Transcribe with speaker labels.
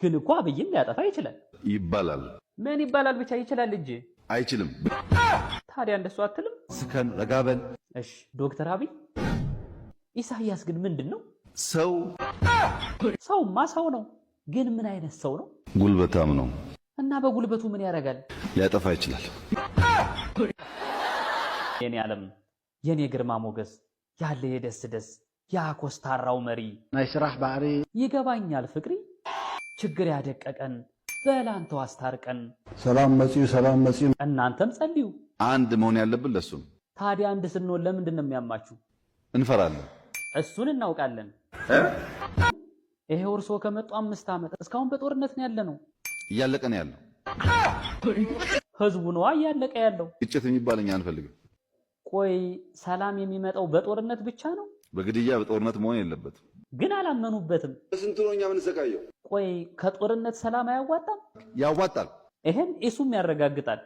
Speaker 1: ግን እኮ አብይም ሊያጠፋ ይችላል።
Speaker 2: ይባላል።
Speaker 1: ምን ይባላል ብቻ ይችላል እንጂ።
Speaker 2: አይችልም።
Speaker 1: ታዲያ እንደሱ አትልም?
Speaker 2: ስከን ረጋበል።
Speaker 1: እሺ ዶክተር አብይ፣ ኢሳያስ ግን ምንድን ነው?
Speaker 2: ሰው።
Speaker 1: ሰውማ ሰው ነው፣ ግን ምን አይነት ሰው ነው?
Speaker 2: ጉልበታም ነው።
Speaker 1: እና በጉልበቱ ምን ያደርጋል?
Speaker 2: ሊያጠፋ ይችላል።
Speaker 1: የኔ ዓለም፣ የኔ ግርማ ሞገስ ያለ የደስ ደስ ያ ኮስታራው መሪ።
Speaker 3: ናይ ስራሕ ባህሪ።
Speaker 1: ይገባኛል ፍቅሪ፣ ችግር ያደቀቀን በላንተው አስታርቀን።
Speaker 3: ሰላም መጽዩ፣ ሰላም መጽዩ።
Speaker 1: እናንተም ጸልዩ።
Speaker 2: አንድ መሆን ያለብን ለሱ ነው።
Speaker 1: ታዲያ አንድ ስንሆን ለምንድን ነው የሚያማችሁ?
Speaker 2: እንፈራለን።
Speaker 1: እሱን እናውቃለን። ይሄው እርሶ ከመጡ 5 ዓመት እስካሁን በጦርነት ነው ያለ ነው።
Speaker 2: እያለቀ ነው ያለው።
Speaker 1: ህዝቡ ነዋ እያለቀ ያለው።
Speaker 2: ግጭት የሚባል እኛ አንፈልግም።
Speaker 1: ቆይ ሰላም የሚመጣው በጦርነት ብቻ ነው?
Speaker 2: በግድያ በጦርነት መሆን የለበትም።
Speaker 1: ግን አላመኑበትም።
Speaker 2: ስንት ነው እኛ የምንሰቃየው?
Speaker 1: ቆይ ከጦርነት ሰላም አያዋጣም?
Speaker 2: ያዋጣል።
Speaker 1: ይሄን ኢሱም ያረጋግጣል።